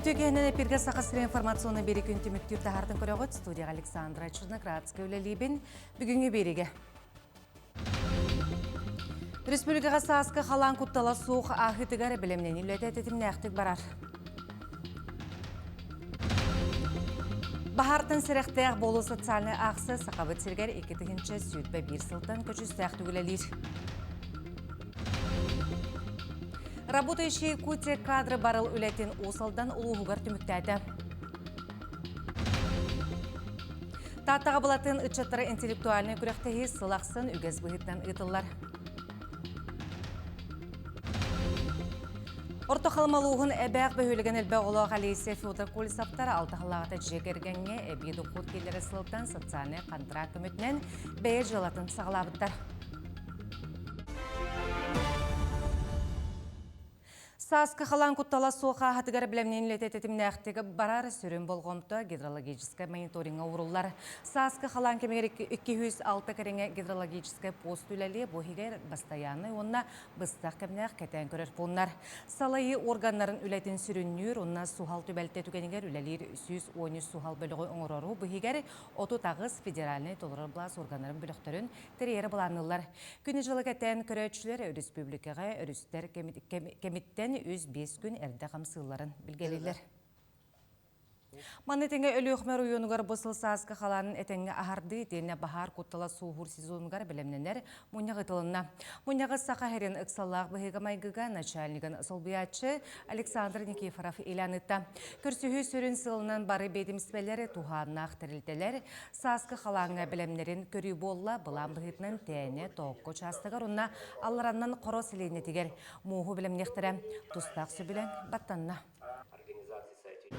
Үтүө эпиргэ Саха сирэ информационный биэри күн түмүктүүр таһаартын көрөҕүт. Студияға Александра Черноградская үлэлиибин. Бүгүҥҥү биэригэ. Республикаҕа сааскы халаан куттала суох ааһыытыгар бэлэмнэнии үлэтэ тэтимнээхтик барар. Баһаартан сэрэхтээх буолуу социальнай аахсыйа Сахабыт сиригэр 2021 сылтан көчүстээх үлэлиир. Работающие Якутия кадры барыл үлэтин Уус Алдан улууһугар түмүктээтэ. Тааттаҕа былатын ыччаттара интеллектуальнай күрэхтэһии сыл ахсын үгэс быһыытынан ыытыллар. Орто Халыма улууһун Эбээх бөһүөлэгин элбэх оҕолоох Алисия Федор Колесовтар алта сыллааҕыта дьиэ кэргэҥҥэ эбии дохуот киллэрэр сылтан социальнай контракт көмөтүнэн бэйэ дьыалатын саҕалаабыттар. Сааскы халаан куттала суох ааһатыгар бэлэмнээн үлэтэ тэтимнээхтик барар сүрүн болҕомто гидрологическай мониториҥҥа ууруллар. Сааскы халаан кэмигэр 206 кэриҥэ гидрологическай пост үлэлиэ, бу иһигэр бастайааннай уонна быстах кэмнээх кэтээн көрөр пууннар. Салайыы органнарын үлэтин сүрүннүүр уонна суһал түбэлтэ түгэнигэр үлэлиир 113 суһал бөлөҕү оҥорору бу иһигэр 38 федеральнай толорор былаас органнарын бөлөхтөрүн тэрийэрэ былаанныыллар. Күнү-дьылы кэтээн көрөөччүлэр өрөспүүбүлүкэҕэ өрүстэр кэмиттэн үс-биэс күн эрдэ хамсыылларын билгэлииллэр. Маны тэҥэ Өлүөхүмэ оройуонугар бу сыл сааскы халаанын этэҥҥэ аһардыы итиэннэ баһаар куттала суоһуур сезонугар бэлэмнэнэр мунньах ыытылынна. Мунньаҕы Саха сирин ыксаллаах быһыыга-майгыга начальнигын солбуйааччы Александр Никифоров илээн ыытта. Көрсүһүү сүрүн сыалынан бары биэдэмистибэлэр, туһааннаах тэрилтэлэр сааскы халааҥҥа бэлэмнэрин көрүү буолла, былаан быһыытынан Тээнэ, Тоокко учаастагар уонна Аллараннан Хоро сэлиэнньэтигэр мууһу бэлэмниэхтэрэ. Тустаах сөбүлэҥ баттанна.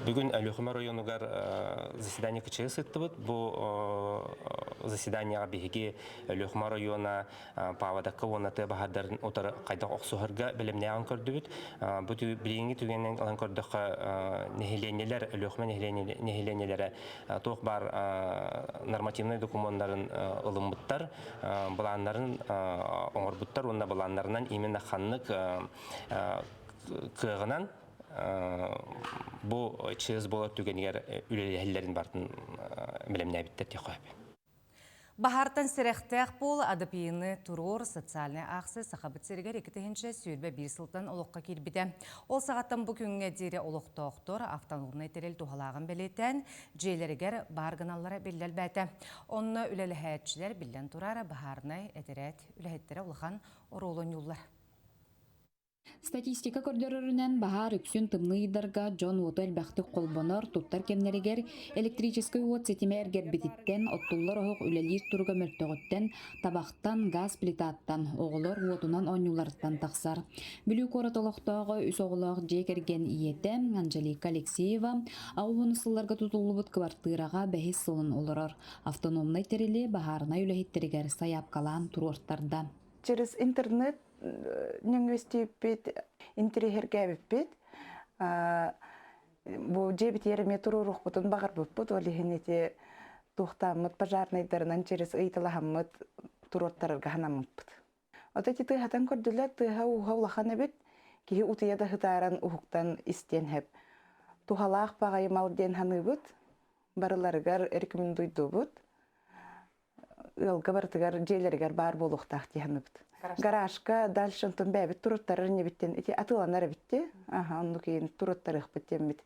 Бүгүн Өлүөхүмэ районугар заседание кычыгы сыттыбыт. Бу заседанияҕа биһиги Өлүөхүмэ района Паводокка уонна тыа баһаардарын утары хайдах охсуһарга бэлэмнээҕин көрдүбүт. Бу билиҥҥи түгэнинэн ылан көрдөххө, нэһилиэнньэлэр, Өлүөхүмэ нэһилиэнньэлэрэ туох баар нормативнай докумуоннарын ылыммыттар, былааннарын оҥорбуттар уонна былааннарынан именно ханнык кыаҕынан бу ЧС буолар түгэнигэр үлэлэһэллэрин барытын бэлэмнээбиттэр диэххэ сөп. Баһаартан сэрэхтээх буол АДПИ-ны туруор социальнай аахсыйа Сахабыт сиригэр 2021 сылтан олоххо киирбитэ. Ол саҕаттан бу күҥҥэ диэри олохтоохтор автономнай тэрил туһалааҕын бэлиэтээн, дьиэлэригэр баар гыналлара биллэ элбээтэ. Онно үлэлэһээччилэр, биллэн турар, баһаарынай этэрээт үлэһиттэрэ улахан оруолу оонньууллар. Статистика көрдөрөрүнэн, баһаар үксүн тымныы ыйдарга дьон уоту элбэхтик холбонор, туттар кэмнэригэр электрическэй уот ситимэ эргэрбититтэн, оттуллар оһох үлэлиир туруга мөлтөҕүттэн, табахтан, газ плитаттан, оҕолор уотунан оонньууларыттан тахсар. Бүлүү куорат олохтооҕо үс оҕолоох дьиэ кэргэн ийэтэ Анжелика Алексеева 80 сылларга тутуллубут кыбартыыраҕа бэһис сылын олорор. Автономнай тэрили баһаарынай үлэһиттэригэр сайаапкалаан туруортарда. Через интернет нөҥүөстүүппүт, интириэһиргээбиппит. Бу дьиэбитигэр эмиэ туруоруохпутун баҕарбыппыт, ол иһин ити туохтааммыт пожарнайдарынан через ыйыталаһаммыт туруортарарга санаммыппыт. Ото ити тыаһатан көрдүлэр, тыаһа-ууһа улахан эбит, киһи утуйа да сытааран уһуктан истиэн сөп. Туһалаах баҕайы мал диэн саныыбыт, барыларыгар рекомендуйдуубут. Ыалга барытыгар дьиэлэригэр баар буолуохтаах дии саныыбыт. Гаражка дальше онтон бэйэбит туруттарар иннибиттэн ити атыыланар эбит Аха, оннук иин туруттарыахпыт диэммит.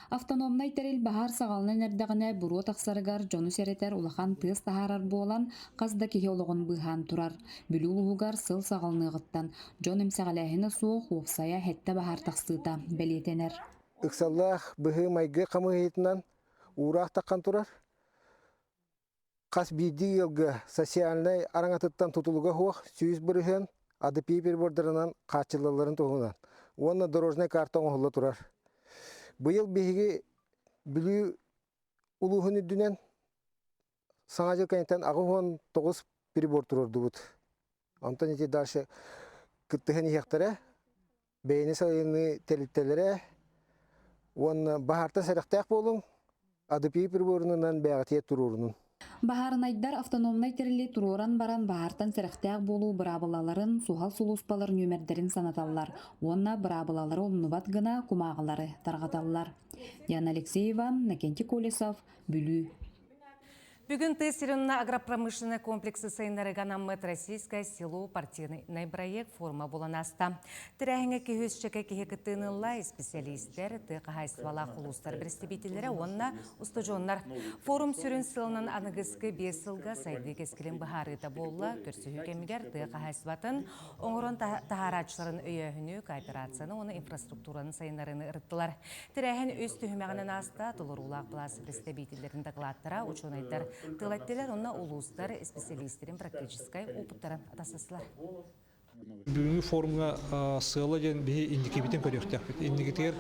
Автономнай тэрил баһаар саҕаланан эрдэҕинэ буруо тахсарыгар дьону сэрэтэр улахан тыас таһаарар буолан, хас да киһи олоҕун быыһаан турар. Бүлүү улууһугар сыл саҕаланыаҕыттан дьон эмсэҕэлээһинэ суох уопсайа сэттэ баһаар тахсыыта бэлиэтэнэр. Ыксаллаах быһыы-майгы хамыыһыйатынан уураах таххан турар. Хас биирдии ыалга социальнай араҥатыттан тутулуга суох 100% АДП прибордарынан хааччыллалларын туһунан уонна дорожнай карта оҥоһулла турар. Быйыл биһиги Бүлүү улууһун үрдүнэн Саҥа дьыл кэнниттэн 89 прибор туруордубут. Онтон ити дальше кыттыһан иһиэхтэрэ. Бэйэни салайыныы тэрилтэлэрэ уонна баһаартан сэрэхтээх буолуҥ, АДПИ приборунан бэйэҕитигэр туруорунун. Баһаарынайдар автономнай тэрили туруоран баран баһаартан сэрэхтээх буолуу быраабылаларын суһал сулууспалар нүөмэрдэрин санаталлар уонна быраабылалары умнубат гына кумааҕылары тарҕаталлар. Яна Алексеева, Накентий Колесов, Бүлүү. Бүгүн тыа сирин агропромышленный комплексы сайыннарыга анаммыт «Российское село» партийнай проект форума буолан ааста. Тэрээһиҥҥэ киһи киһи кыттыыны ылла исписэлиистэр, тыа хаһаайыстыбалаах улуустар представителлэрэ уонна устудьуоннар. Форум сүрүн сылынан аныгыскы 5 сылга сайдыы кэскилин быһаарыыта буолла. Көрсүһүү кэмигэр тыа хаһаайыстыбатын оҥорон таһаарааччыларын өйөөһүнү, кооперацияны уонна инфраструктураны сайыннарыыны ырыттылар. Тэрээһин үс түһүмэҕинэн ааста, толоруулаах былаас представителлэрин дакылааттара, учуонайдар тыл эттилэр уонна улуустар исписэлиистэрин практическай опыттарын атастастылар. Бүгүҥҥү форумҥа сыала диэн биһи инникибитин көрүөхтээхпит. Инникитигэр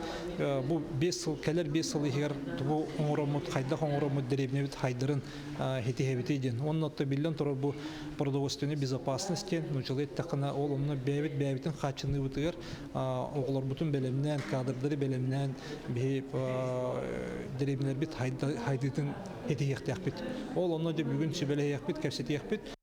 бу 5 сыл, кэлэр 5 сыл иһигэр тугу оҥороммут, хайдах оҥороммут дэриэбинэбит хайдарын хитиһэбитий диэн. Уонна оттон биллэн турар бу продовольственная безопасность диэн, нууччалыы эттэххинэ, ол онно бэйэбит бэйэбитин хааччыныыбытыгар оҕолорбутун бэлэмнээн, кадрдары бэлэмнээн биһи дэриэбинэлэрбит хайдыытын хитиһиэхтээхпит. Ол онно дьэ бүгүн сүбэлэһиэхпит, кэпсэтиэхпит.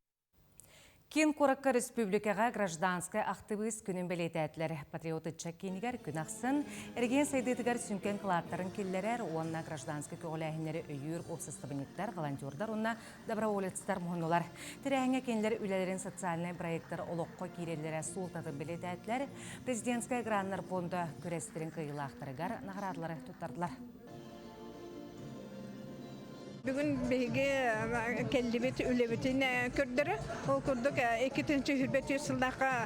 Киин куоракка республикаҕа гражданскай актыбыыс күнүн бэлиэтээтилэр. Патриот ыччат киинигэр күн ахсын эрэгийиэн сайдыытыгар сүҥкэн кылааттарын киллэрэр уонна гражданскай көҕүлээһиннэри өйүүр уопсастыбанньыктар, волонтердар уонна доброволецтар муһуннулар. Тэрээһиҥҥэ кинилэр үлэлэрин социальнай проектар олоххо киирэллэрэ суолтатын бэлиэтээтилэр. Президентскай граннар пуонда күрэстэрин кыайыылаахтарыгар наҕараадалары туттардылар. Бүгүн биһиги кэллибит үлэбитин көрдөрө. Ол курдук 2023 сыллаахха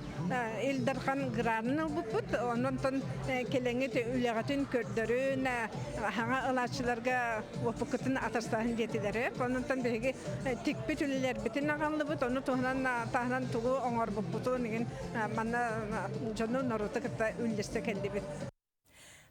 Ил Дархан гранын ылбыппыт. Онон кэлэҥҥит үлэҕитин көрдөрүн, хаҥа ылааччыларга уопуккутун атастаһын диэтилэр. Онон биһиги тикпит үлэлэрбитин аҕаллыбыт. Ону туһунан таһынан тугу оҥорбуппутун игин манна дьону норуоту кытта үллэстэ кэллибит.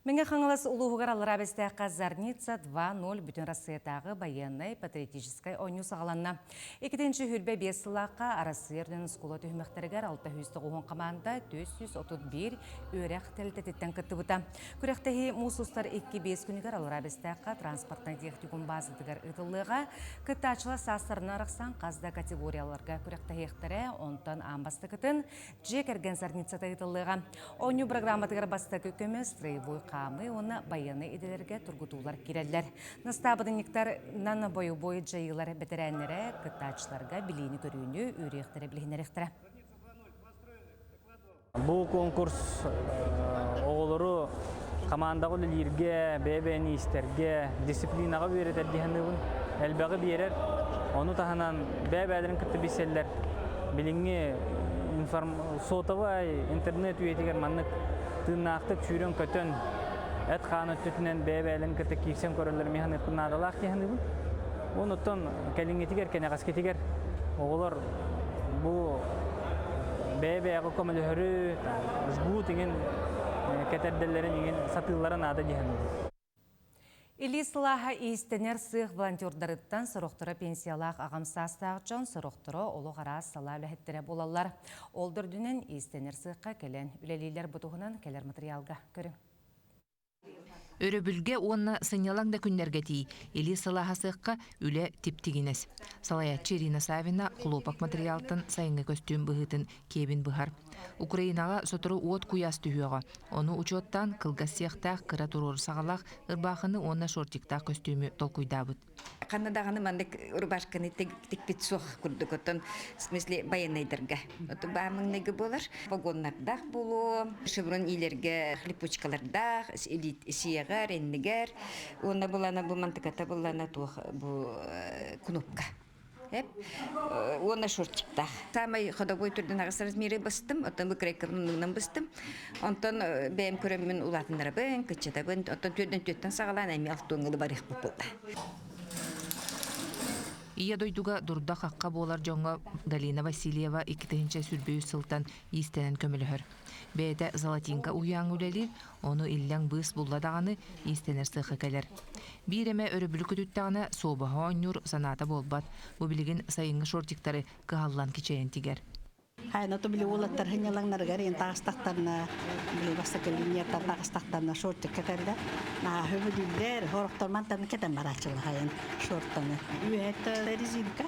Мэҥэ Хаҥалас улууһугар Аллараа Бэстээххэ Зарница 2.0 бүтүн Арассыыйатааҕы байыаннай патриотическай оонньуу саҕаланна. Иккитинчи сүүрбэ биэс сыллаахха Арассыыйа үрдүнэн оскуола түһүмэхтэригэр 690 хамаанда 431 үөрэх тэрилтэтиттэн кыттыбыта. Күрэхтэһии муус устар 2-5 күнүгэр Аллараа Бэстээххэ транспортнай техникум баазатыгар ыытыллыаҕа. Кыттааччылар саастарынан арахсан хас да категорияларга күрэхтэһиэхтэрэ, онтон аан бастакытын Дьиэ кэргэн зарницата ыытыллыаҕа. Оонньуу программатыгар бастакы көмө, строевой хаамыы уонна байыаннай идэлэргэ тургутуулар киирэллэр. Настаабынньыктарынан бойобуой дьайыылар бэтэрээннэрэ кыттааччыларга билиини-көрүүнү үөрүйэхтэрэ билиһиннэриэхтэрэ. Бу конкурс оҕолору командаҕа үлэлииргэ, бэйэ-бэйэни истэргэ, дисциплинаҕа үөрэтэр дии саныыбын. Элбэҕи биэрэр. Ону таһынан бэйэ-бэйэлэрин кытта билсэллэр. Билиҥҥи сотовай интернет үйэтигэр маннык тыыннаахтык сүүрэн-көтөн, эт-хаан өттүтүнэн бэйэ-бэйэлэрин кытта киирсэн көрөллөр мин саныахпын наадалаах дии саныыбын. Онуттан кэлиҥҥитигэр, кэнэҕэскитигэр оҕолор бу бэйэ-бэйэҕэ көмөлөһөрү, жгут иҥин кэтэрдэллэрин иҥин сатыыллара наада дии саныыбын. Илии сылааһа иистэнэр сыах волонтердарыттан сорохторо пенсиялаах аҕам саастаах дьон, сорохторо олох араас салаа үлэһиттэрэ буолаллар. Ол да үрдүнэн иистэнэр сыахха кэлэн үлэлииллэр бу туһунан кэлэр матырыйаалга көрүҥ. Өрөбүлгэ уонна сынньалаҥ да күннэргэ тиий, илии сылааһа сыахха үлэ тип-тигинэс. Салайааччы Ирина Савина хлопок матырыйаалтан сайыҥҥы көстүүм быһыытын киэбин быһар. Украинаҕа сотору уот куйаас түһүөҕэ. Ону учуоттаан кылгас сиэхтээх кыра туруору саҕалаах ырбаахыны уонна шортиктаах көстүүмү толкуйдаабыт. Ханна даҕаны маннык рубашканы тикпит суох курдук оттон в смысле байыаннайдарга баамыҥнайгы буолар погоннардаах буолуо шеврон иилэргэ липучкалардаах сиэҕэр иннигэр уонна булана бу мантыката буллана туох бу кнопка Эп уонна шортиктаах. Саамай ходовой түрдэн аҕыс размеры быстым, оттон выкройкабын быстым. Онтон бэйэм көрөммүн улаатыннарабын, кыччатабын. Оттон түрдэн түөттэн саҕалаан эмиэ алтуоҥҥылы барыахпыт буолла. Ийэ дойдуга дурда-хахха буолар дьоҥҥо Галина Васильева 2023 сылтан иистэнэн көмөлөһөр. Бэйэтэ Золотинка уһуйааҥҥа үлэлиир, ону иллэҥ быыс булла даҕаны иистэнэр сыахха кэлэр. Биир эмэ өрөбүлү көтүттэҕинэ суобаһа оонньуур санаата буолбат, бу билигин сайыҥҥы шортиктары кыһаллан кичэйэн тигэр. Хайна то били уолаттар хынньалаҥнарыгар ен таҕыстахтарына били бастакы линияттан таҕыстахтарына шортик кэтэллэр. Наһаа хөбүлүүллэр, хорохтор мантан кэтэн барааччылар хайан шортаны. Үөһэттэ резинка.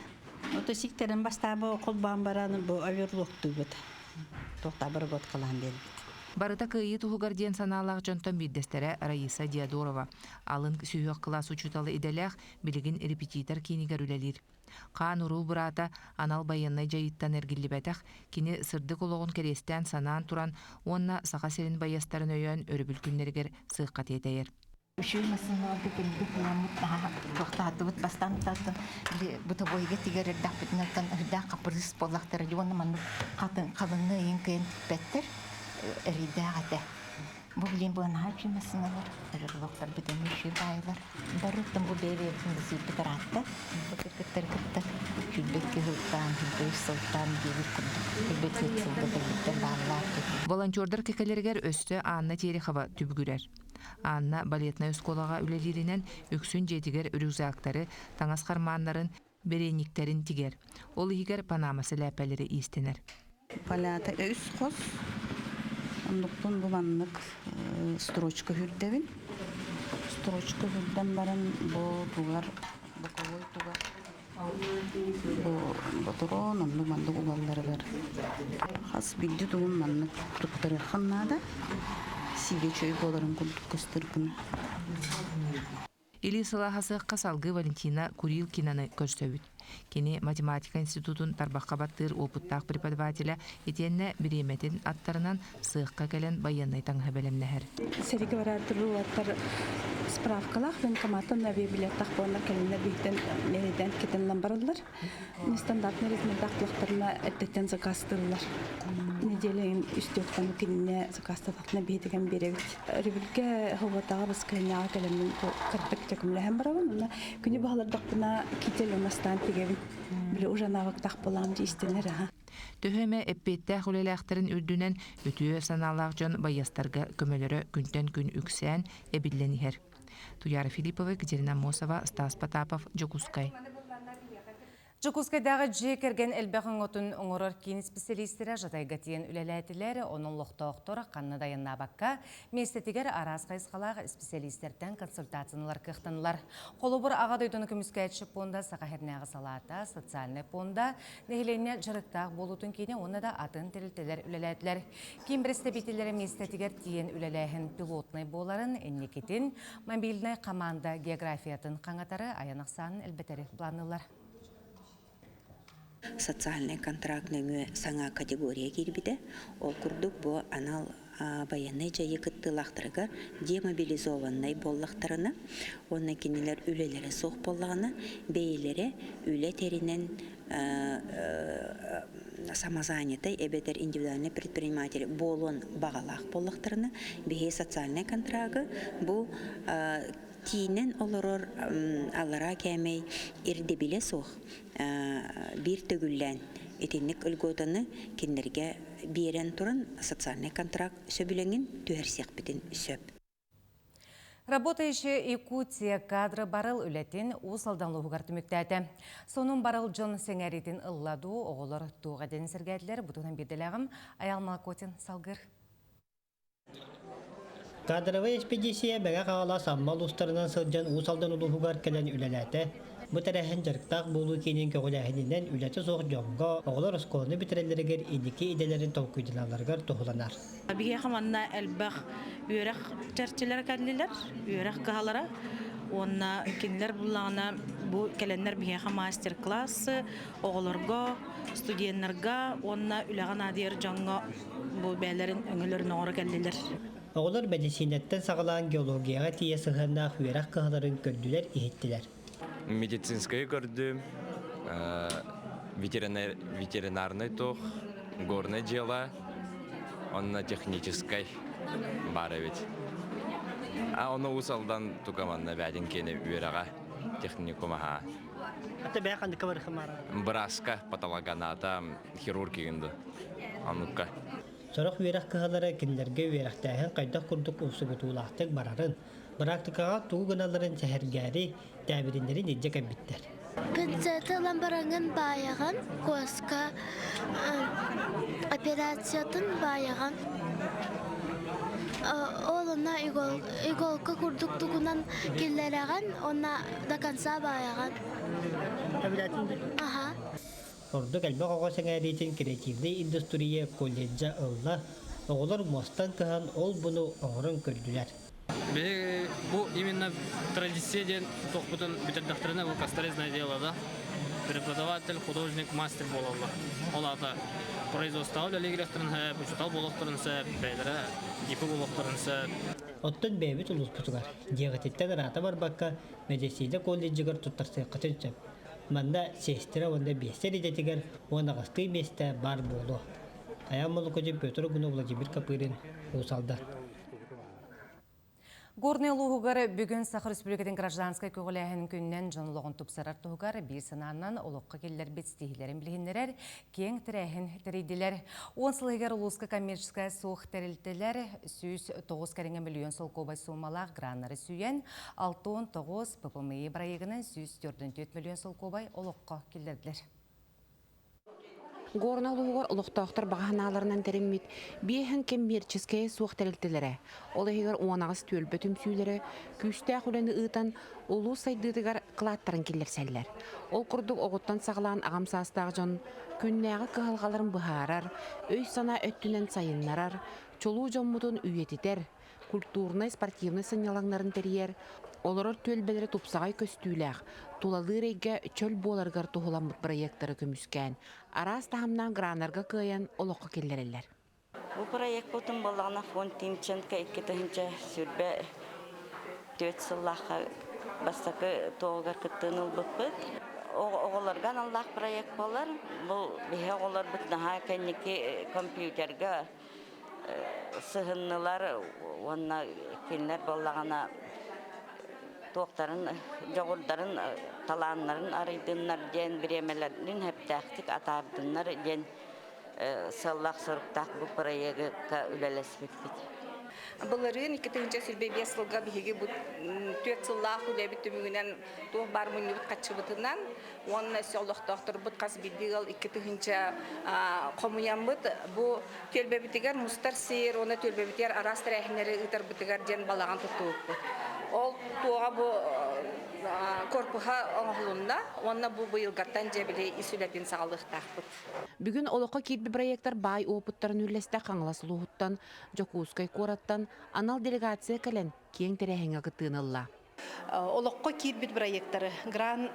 Ото сиктэрин бастаабы холбоон баран бу оверлоктуубут. Туохта обработкалаан биэрбит. Барыта кыайыы туһугар диэн санаалаах дьонтон биирдэстэрэ Раиса Диодорова. Алын сүһүөх кылаас учуутала идэлээх, билигин репетитор киинигэр үлэлиир. Хаан-уруу быраата анал байыаннай дьайыыттан эргиллибэтэх, кини сырдык олоҕун кэриэстээн санаан туран уонна Саха сирин байыастарын өйөөн өрөбүл күннэригэр сыахха тиэтэйэр. Үчүгэй массыыналарга кэлбит буоламмыт наһаа туохтаатыбыт бастаан тартан били бытовойга тигэр эрдэхпитинэ үрдээх хаппырыыс буоллахтара дии уонна маннык хатын халыҥҥа ыйын кыайан тикпэттэр эрэйдээх этэ. Бу билин бу наһаа үчүгэй массыыналар өрөрлохторбут эмиэ үчүгэй баайылар барыттан бу бэйэ-бэйэбитин да сыыппыт ыраатта. Бу кыргыттары кытта 22 сылтаан, 23 сылтаан диэбит курдук 24 сылга кэлбиттэр бааллар. Волонтердар кэкэлэригэр өссө Анна Терехова түбүгүрэр. Анна балетнай оскуолаҕа үлэлииринэн үксүн дьиэтигэр рюкзактары, таҥас хармааннарын, бэриэнньиктэрин тигэр. Ол иһигэр панама сэлээппэлэри иистэнэр. Полята үс хос. Оннуктун бу маннык строчка үрдэбин. Строчка үрдэн баран бу тугар боковой тугар бу ботурон оннук маннык угалларыгар хас биирдии тугун маннык туттарыаххын наада. Сиигэ чөй буоларын курдук көстөр гына. Илии сылааһа салгыы Валентина Курилкинаны көрсөбүт. Кини математика институтун тарбахха баттыыр уопуттаах преподавателэ итиэннэ бириэмэтин аттарынан сыахха кэлэн байыаннай таҥаһы бэлэмнэһэр. Сэригэ бараартыр уолаттар справкалаах военкоматтан авиабилеттах буоланнар кэлиннэр биһиттэн мериден кетеннэн бараллар. Нестандартный размердаах булахтарына эрдэттэн заказтыыллар. Неделя үстүөт хонук кининэ заказтатахтына биһитигэн биэрэбит. Өрөбүлгэ хоботаҕа баскыһынньаҕа кэлэммин кырдык көмөлөһөн барабын. Онно күнү баһылардахпына китель унастаан тигэбин. Били уже навыктах буолаам дьи истэнэр аха. Төһө эмэ эппиэттээх үлэлээхтэрин үрдүнэн үтүө санаалаах дьон байыастарга көмөлөрө күнтэн күн үксээн, эбиллэн иһэр. Туяра Филиппова, Екатерина Аммосова, Стас Потапов, Дьокуускай. Дьокуускайдааҕы дьиэ кэргэн элбэх өҥөтүн оҥорор киин исписэлиистэрэ Жатайга тиийэн үлэлээтилэр, онон олохтоохтор ханна да айаннаабакка, миэстэтигэр араас хайысхалаах исписэлиистэртэн консультацияны ылар кыахтанылар. Холобур, Аҕа дойдуну көмүскээччи пуонда Саха сиринээҕи салаата, социальнай пуонда, нэһилиэнньэ дьарыктаах буолуутун киинэ уонна да атын тэрилтэлэр үлэлээтилэр. Киин бэрэстэбиитэллэрэ миэстэтигэр тиийэн үлэлээһин пилотнай буоларын, инникитин мобильнай хамаанда географиятын хаҥатары, айан ахсаанын элбэтэри планныыллар. Социальнай контракт нөҥүө саҥа категория киирбитэ. Ол курдук бу анал байыаннай дьайыы кыттыылаахтарыгар демобилизованнай буоллахтарына уонна кинилэр үлэлэрэ суох буоллаҕына бэйэлэрэ үлэ тэринэн самозанятай эбэтэр индивидуальный предприниматель буолуон баҕалаах буоллахтарына биһиги социальнай контрагы бу тиинэн олорор аллараа кээмэй ирдэбилэ суох биир төгүллээн итинник льготаны кинилэргэ биэрэн туран социальный контракт сөбүлэҥин түһэрсиэхпитин сөп. Работающая Якутия кадры барыл үлэтин Уус Алдан улууһугар түмүктээтэ. Сонун барыл дьон сэҥээриитин ылла дуу, оҕолор туох эдэн сэргээтилэр, бутунан биирдэлээҕим Аял Малакотин салгыр. Кадровай экспедиция Мэҥэ Хаҥалас Амма улуустарынан сылдьан Уус Алдан улууһугар кэлэн үлэлээтэ. Бу тэрээһин дьарыктаах буолуу киинин көҕүлээһининэн үлэтэ суох дьоҥҥо, оҕолор оскуоланы бүтэрэллэригэр инники идэлэрин толкуйданалларыгар туһуланар. Биһиэхэ манна элбэх үөрэх чэрчилэрэ кэллилэр, үөрэх кыһалара. Уонна кинилэр буллаҕына бу кэлэннэр биһиэхэ мастер-класс оҕолорго, студеннарга уонна үлэҕэ наадыйар дьоҥҥо бу бэйэлэрин өҥөлөрүн оҥоро кэллилэр. Оҕолор мэдиссиинэттэн саҕалаан геологияҕа тиийэ сыһыаннаах үөрэх кыһаларын көрдүлэр-иһиттилэр. Медицинскэйи көрдүм, ветеринарный туох, горное дьыала, онно техническай баар эбит. А ону Уус Алдан туга манна бээтин киэнэ үөрэҕэ техникум аһаа. Ата бэйэ ханныка барыхымара? Бырааска патологоаната хирург игин Оннукка. Сорох үөрэх кыһалара кинилэргэ үөрэхтээһин хайдах курдук умсугутуулаахтык барарын, быраактыкаҕа тугу гыналларын сэһэргээри, тээбириннэрин илдьэ кэлбиттэр. Пинцеты ылан бараҥҥын баайаҕын, куоска операциятын баайаҕын. Ол онно иголка курдук тугунан киллэрэҕин уонна до конца баайаҕын. Аха. Ордук элбэх оҕо сэҥээриитин креативнай индустрия колледжа ылла, оҕолор муостан кыһан ол-буну оҥорон көрдүлэр. Биһиги бу именно традиция диэн туохпутун бүтэрдэхтэринэ бу косторезное дело да преподаватель, художник, мастер буолаллар. Ол аата производствоҕа үлэлиириэхтэрин сөп, учуутал буолуохтарын сөп, бэйэлэрэ ИП буолуохтарын сөп. Оттон бэйэбит улууспутугар дьиэҕититтэн ыраата барбакка мэдиссиинэ колледжыгар туттарсыаххытын сөп. Манна сиэстэрэ уонна биэссэр идэтигэр 18 миэстэ баар буолуо. Айаан Молокодьун, Петр Угунов, Владимир Копырин, Уус Алдан. Горнай улууһугар бүгүн Саха Республикатын гражданскай көҕүлээһин күнүнэн дьон олоҕун тупсарар туһугар биир санаанан олоххо киллэрбит ситиһиилэрин билиһиннэрэр киэҥ тэрээһин тэрийдилэр. 10 сыл иһигэр улууска коммерческай суох тэрилтэлэр 109 кэриҥэ миллион солкуобай суумалаах граннары сүүйэн, 69 ППМИ бырайыагынан 144 миллион солкуобай олоххо киллэрдилэр. Горнай улууһугар олохтоохтор баҕа санааларынан тэриммит биэһин кэммиэрчэскэйэ суох тэрилтэлэрэ, ол иһигэр 18 түөлбэ түмсүүлэрэ күүстээх үлэни ыытан улуус сайдыытыгар кылааттарын киллэрсэллэр. Ол курдук оҕоттон саҕалаан аҕам саастаах дьон күннээҕи кыһалҕаларын быһаарар, өй-санаа өттүнэн сайыннарар, чулуу дьоммутун үйэтитэр, культурнай, спортивнай сынньалаҥнарын тэрийэр, олорор түөлбэлэрэ тупсаҕай көстүүлээх, тулалыыр эйгэ чөл буоларыгар туһуламмыт проектары көмүскээн, араас таһымнаах граннарга кыайан олоххо киллэрэллэр. Бу проекпытын буоллаҕына фонд Тимченко 2024 сыллаахха бастакы туоҕугар кыттыыны ылбыппыт. Оҕолорго аналлаах проект буолар. Бу биһи оҕолорбут наһаа кэнники компьютерга сыһыннылар уонна кинилэр буоллаҕына туохтарын дьоҕурдарын талааннарын арыйдыннар диэн бириэмэлэрин сөптөөхтүк атаардыннар диэн сыаллаах соруктаах бу проегка үлэлэспиппит. Былырыын 2025 сылга биһиги бу түөрт сыллаах үлэбит түмүгүнэн туох баар мунньубут хаччыбытынан уонна өссө олохтоохторбут хас биирдии ыал 2000 хомуйаммыт бу түөлбэбитигэр мустар сир уонна түөлбэбитигэр араас тэрээһиннэри ыытарбытыгар диэн балаҕан туттубуппут. Ол туоҕа бу корпуһа оҥоһулунна уонна бу быйылгаттан дьэ били ис үлэтин саҕалыахтаахпыт. Бүгүн олоххо киирбит проектар баай уопуттарын үллэстэ Хаҥалас улууһуттан, Дьокуускай куораттан анал делегация кэлэн киэҥ тэрээһиҥҥэ кыттыыны ылла. Олоххо киирбит проектары, грант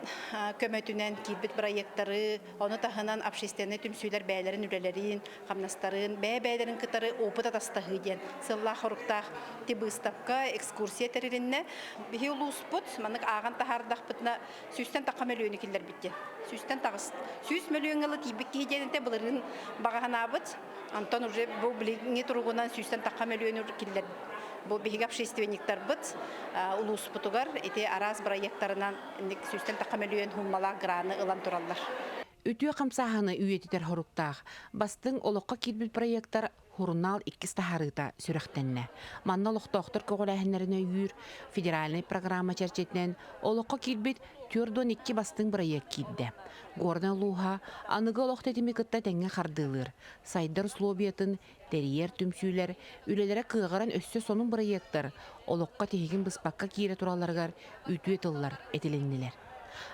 көмөтүнэн киирбит проектары, ону таһынан общественнай түмсүүлэр бэйэлэрин үлэлэрин, хамнастарын, бэйэ-бэйэлэрин кытары опыт атастаһыы диэн сыллаах-хоруктаах ти быыстапка, экскурсия тэрилиннэ. Биһи улууспут маннык ааҕан таһаардахпытына сүүстэн тахха мөлүйүөнү киллэрбит диэн. Сүүстэн таҕыс. 100 мөлүйүөҥҥэ ыла тиийбит киһи диэн этэ былырыын баҕаһанаабыт. Онтон уже бу билиҥҥи туругунан сүүстэн тахха мөлүйүөнү киллэр бу биһиги общественниктарбыт улууспутугар ити араас бырайыактарынан сүүстэн тахха мөлүйүөн суммалаах граны ылан тураллар. Үтүө хамсааһыны үйэтитэр соруктаах бастыҥ олоххо киирбит проектар сурунаал иккис таһаарыыта сүрэхтэннэ. Манна олохтоохтор көҕүлээһиннэрин өйүүр федеральнай программа чэрчитинэн олоххо киирбит 42 бастыҥ бырайыак киирдэ. Горнай улууһа аныгы олох тэтими кытта тэҥҥэ хардыылыыр, сайдар условиятын тэрийэр түмсүүлэр үлэлэрэ кыаҕыран өссө сонун бырайыактар олоххо тиһигин быспакка киирэ туралларыгар үтүө тыллар этилиннилэр.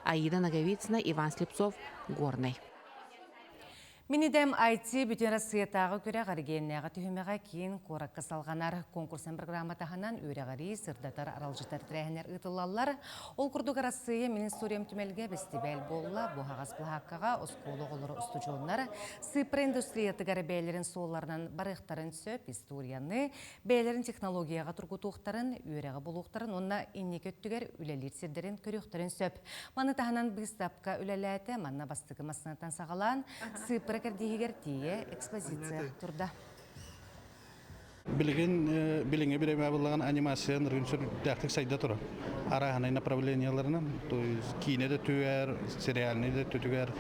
Аида Ноговицына, Иван Слепцов, Горнай. Минидэм IT бүтүн Россиятааҕы күрэх эргиэннээҕи түһүмэҕэ киин куоракка салҕанар. Конкурсан программа таһынан үөрэҕирии, сырдатар, аралдьытар тэрээһиннэр ыытыллаллар. Ол курдук Арассыыйа мин историям түмэлгэ бэстибээл буолла. Бу аһаҕас былаһааккаҕа оскуола оҕолоро устудьуоннар цифра индустриятыгар бэйэлэрин суолларынан барыахтарын сөп, историяны, бэйэлэрин технологияҕа тургутуохтарын, үөрэҕи булуохтарын уонна инники өттүгэр үлэлиир сирдэрин көрүөхтэрин сөп. Маны таһынан быыстапка үлэлээтэ, манна бастакы массыынаттан саҕалаан, сыыппара кэрдииһигэр тиийэ экспозиция турда. Билигин билиҥҥи бириэмэ буоллаҕына анимация ныргын сүрдээхтик сайда турар. Арааһынай направлениеларынан, то есть киинэ да өттүгэр, сериальный да өттүгэр,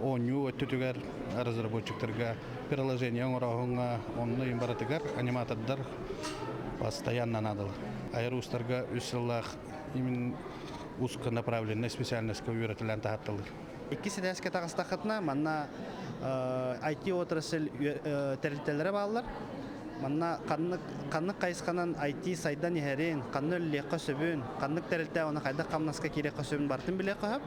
оонньуу өттүгэр разработчиктарга приложение оҥорооһуҥҥа онно иһин барытыгар аниматордар постоянно наадалар. Айар уустарга үс сыллаах именно. узконаправленный специальностька үөрэтилэн таһаттылыр. Иккис этээскэ таҕыстаххытына, манна IT отрасль тэрилтэлэрэ бааллар. Манна ханнык ханнык хайысханан IT сайдан иһэрин, ханна үлэлиэххэ сөбүн, ханнык тэрилтэ оны хайдах хамнаска киириэххэ сөбүн барытын билиэххэ сөп.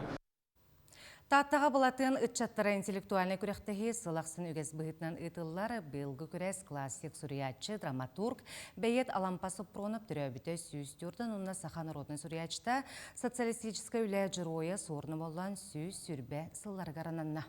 Тааттаҕа Былатыан ыччаттара интеллектуальнай күрэхтэһии сыл ахсын үгэс быһыытынан ыытыллар. Быйылгы күрэс классик суруйааччы, драматург, бэйиэт Алампа Соппуруонап төрөөбүтэ 104 уонна саха народнай суруйааччыта, социалистическай үлэ дьоруойа Суорун Омоллоон 120 сылларыгар ананна.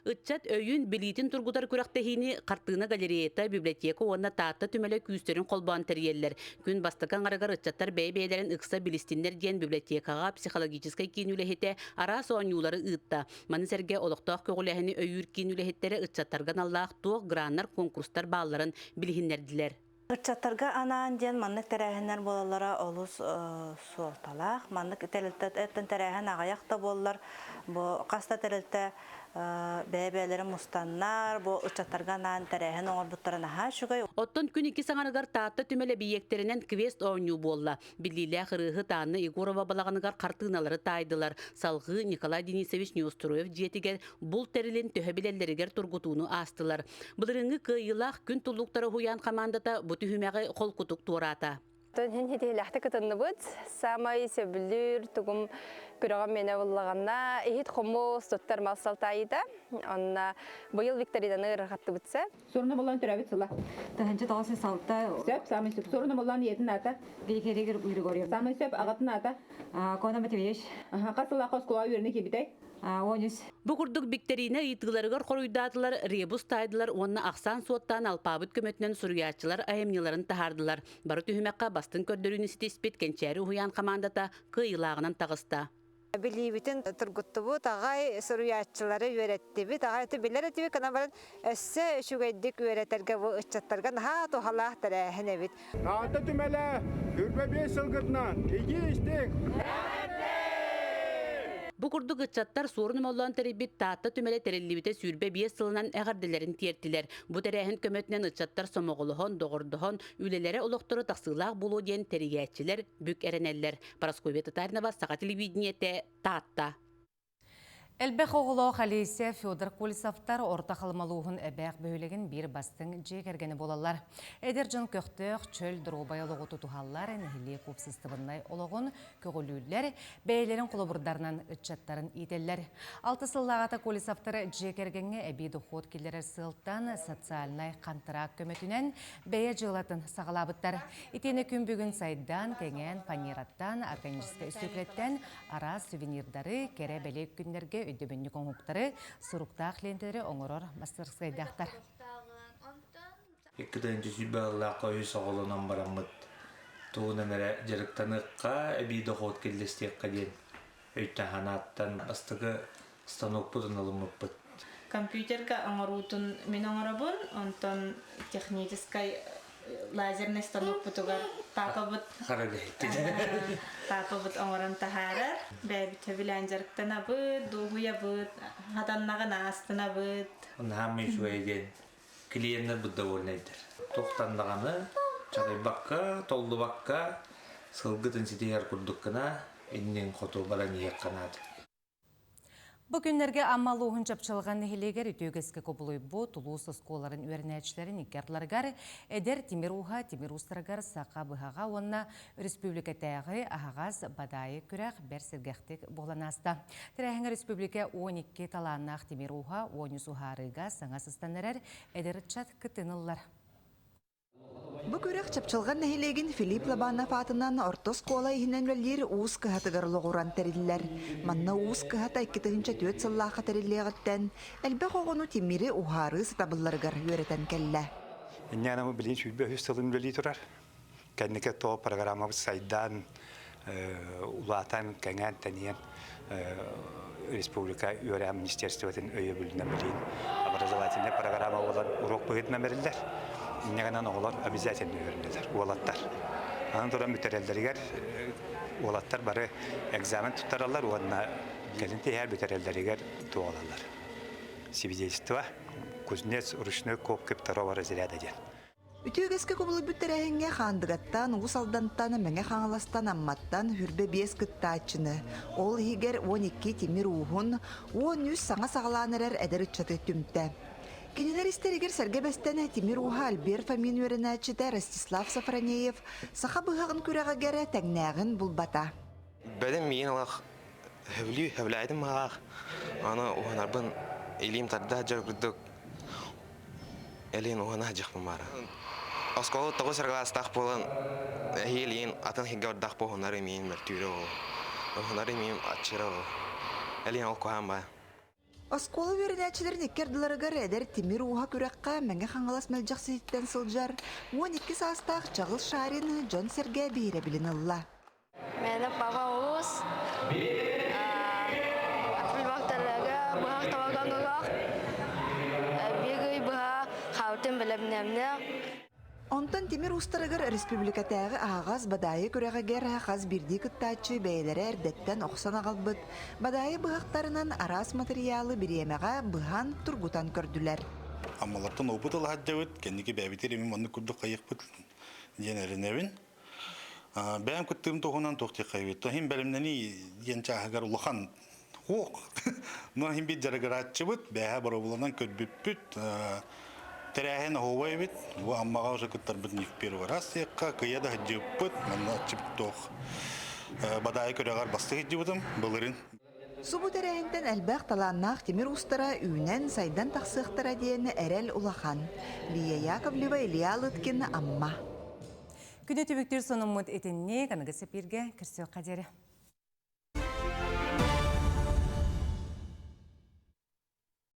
Ыччат өйүн, билиитин тургутар күрэхтэһиини хартыына галереята, библиотека уонна Таатта түмэлэ күүстэрин холбоон тэрийэллэр. Күн бастакы аҥарыгар ыччаттар бэйэ-бэйэлэрин ыкса билистиннэр диэн библиотекаҕа психологическай киин үлэһитэ араас оонньуулары ыытта. Маны сэргэ олохтоох көҕүлээһини өйүүр киин үлэһиттэрэ ыччаттарга аналлаах туох граннар, конкурстар баалларын билиһиннэрдилэр. Ыччаттарга анаан диэн маннык тэрээһиннэр буолаллара олус суолталаах. Маннык тэрилтэттэн тэрээһин аҕыйах да буоллар, бу хас да тэрилтэ бэйэ-бэйэлэрин мустаннар, бу ыччаттарга анаан тэрээһин оҥорбуттара наһаа үчүгэй. Оттон күн иккис аҥарыгар Таатта түмэл эбийиэктэринэн квест оонньуу буолла. Биллиилээх ырыаһыт Анна Егорова балаҕаныгар хартыыналары таайдылар. Салҕыы Николай Денисович Неустроев дьиэтигэр булт тэрилин төһө билэллэригэр тургутууну аастылар. Былырыыҥҥы кыайыылаах күн туллуктара уһуйаан хамаандата бу түһүмэҕи холкутук туораата. Тон хитиилээхтик кытынныбыт. Саамай сөбүлүүр тугум күрэҕим миэнэ буллаҕына иһит хомус туттар мал салтаайыта. Онно быйыл викторинаны ырыхаттыбытса. Суруна боллон төрөөбүт сыла. 1906. Сөп, самый сөп. Суруна боллон ийэтин аата? Григорий Григорьевна. Самый сөп, аҕатын аата? Кона Матвеевич. Хас сыллаах оскуола үөрэнэ киирбитэй? 13. Бу курдук биктэриинэ ыйытыыларыгар хоруйдаатылар, ребус таайдылар уонна ахсаан суоттаан алпаабыт көмөтүнэн суруйааччылар айымньыларын таһаардылар. Бары түһүмэххэ бастыҥ көрдөрүүнү ситиспит Кэнчээри уһуйаан хамаандата кыайыылааҕынан таҕыста. Билиибитин тургуттубут, аҕай суруйааччылары үөрэттибит, аҕай билэр этибит, гынан баран өссө үчүгэйдик үөрэтэргэ бу ыччаттарга наһаа туһалаах тэрээһин эбит. Таатта түмэлэ 25 сылгытынан иги истиҥ! Бу курдук ыччаттар Суорун Омоллоон тэрийбит Таатта түмэлэ тэриллибитэ 25 сылынан эҕэрдэлэрин тиэртилэр. Бу тэрээһин көмөтүнэн ыччаттар сомоҕолоһон, доҕордоһон, үлэлэрэ олохторо тахсыылаах буолуо диэн тэрийээччилэр бүк эрэнэллэр. Парасковья Татаринова, Саха телевидениетэ, Таатта. Элбэх оҕолоох Олеся Федор Колесовтар Орто Халыма улууһун Эбээх бөһүөлэгин биир бастыҥ дьиэ кэргэнэ буолаллар. Эдэр дьон көхтөөх, чөл, доруобай олоҕу тутуһаллар, нэһилиэк уопсастыбаннай олоҕун көҕүлүүллэр, бэйэлэрин холобурдарынан ыччаттарын иитэллэр. Алта сыллааҕыта Колесовтар дьиэ кэргэҥҥэ эбии дохуот киллэрэр сыалтан социальнай хантыраак көмөтүнэн бэйэ дьыалатын саҕалаабыттар. Итиэннэ күн бүгүн сайдан, кэҥээн, фанераттан, органическай өстүөкүлэттэн араас сувенирдары, кэрэ-бэлиэ күннэргэ өйдөбүнньүк оҥоһуктары, суруктаах лиэнтэлэри оҥорор мастарыскыайдаахтар. Икки сүүрбэ сыллаахха үс оҕолонон бараммыт тугунан эрэ дьарыктаныахха, эбии дохуот киллэстиэххэ диэн өйтөн санааттан бастакы станокпутун ылыммыппыт. Компьютерга оҥоруутун мин оҥоробун, онтон техническай лазерный станокпутугар папабыт папабыт оҥорон таһаарар. Бэйэбит сөбүлээн дьарыктанабыт, дуоһуйабыт, хатаннаҕын астынабыт. Наһаа үчүгэй диэн клиеннэр довольнайдар. Тохтаннаҕаны чаҕыйбакка, толлубакка сылгытын ситиһэр курдук гына иннин хоту баран иһиэххэ наада. Бу күннэргэ Амма улууһун Чапчылҕан нэһилиэгэр үтүө үгэскэ кубулуйбут улуус оскуолаларын үөрэнээччилэрин икки ардыларыгар эдэр тимир ууһа тимир уустарыгар саха быһаҕа уонна республикатааҕы аһаҕас бадаайы күрэх бэрт сэргэхтик буолан ааста. Тэрээһиҥҥэ республика 12 талааннаах тимир ууһа 13 уһаарыыга саҥа сыстан эрэр эдэр ыччат кыттыыны ыллар. Бу күрэх Чапчылҕан нэһилиэгин Филипп Лобанов аатынан орто оскуола иһинэн үлэлиир Уус кыһатыгар олоҕуран тэриллэр. Манна Уус кыһата 2004 сыллаахха тэриллиэҕиттэн элбэх оҕону тимири уһаарыы сатабылларыгар үөрэтэн кэллэ. Инньэ билигин 23 сылын үлэлии турар. Кэнники то программабыт сайдан, улаатан, кэҥээн, тэнийэн республика үөрэх министерствотын өйөбүлүнэн билигин образовательнай программа буолан уруок быһыытынан бэриллэр. Инньэ гынан оҕолор обязательно үөрэнэллэр, уолаттар. Аны туран бүтэрэллэригэр уолаттар бары экзамен туттараллар уонна кэлин тиһээр бүтэрэллэригэр туолаллар. Свидетельство кузнец ручной копки второго разряда диэн. Үтүө үгэскэ кубулуйбут тэрээһиҥҥэ Хаандыгаттан, Уус Алдантан, Мэҥэ Хаҥаластан, Амматтан хүрбэ биэс кыттааччыны, ол иһигэр 12 тимир ууһун, 13 саҥа саҕалаан эрэр эдэр ыччаты түмтэ. Кинилэр истэригэр сэргэ бэстэн тимир ууһа Альберт Фомин үөрэнээччитэ Ростислав Софронеев саха быһаҕын күрэҕигэр тэҥнээҕин булбата. Бэлэм миин алах хөбүлүү хөбүлээтим баҕаах аны уһанарбын илиим тарда дьэ курдук Элиин уһана дьахпын баара. Оскуола тоҕус кылаастаах буолан эһиил иин атын сиргэ бардаах буоһунар имиин мөлтүүрэ ол. Уһунар имиин аччыра ол. Элиин ол куһаан баа. Оскуола үөрэнээччилэрин икки ардыларыгар эдэр тимир ууһа күрэххэ Мэҥэ Хаҥалас Мэлдьэхсититтэн сылдьар 12 саастаах Чаҕыл Шарин дьон-сэргэ биһирэбилин ылла. Мені папам уус, бактарга быһах табагангылах, бигый быһа хаутын бэлэмнэмнэ. Онтон тимир уустарыгар республикатааҕы аһаҕас бадаайы күрэҕигэр хас биирдии кыттааччы бэйэлэрэ эрдэттэн охсон аҕалбыт бадаайы быһахтарынан араас матырыйаалы бириэмэҕэ быһан тургутан көрдүлэр. Аммалартан опыт ыла сылдьабыт, кэнники бэйэбитигэр эмиэ маннык курдук хайыахпыт диэн эрэнэбин. Бэйэм кыттыым туһунан туох диэххэ Тоһин бэлэмнэнии диэн чааһыгар улахан хуох. Но иһин биир дьарыгырааччыбыт, бэйэһэ боробуланан көрбүппүт. Тэрээһин оһуобай эбит. Бу Аммаҕа уже кыттарбыт не в первый раз диэххэ, кыйа да сылдьыбыппыт. Манна туох бадаайы күрэҕэр бастык сылдьыбытым былырыын. Субу тэрээһинтэн элбэх талааннаах тимир уустара үүнэн, сайдан тахсыахтара диэн эрэл улахан. Лия Яковлева, Илья Лыткин, Амма. Күнү түбүктүүр сонуммут итинник аныгы сепирге көрсүөххэ диэри.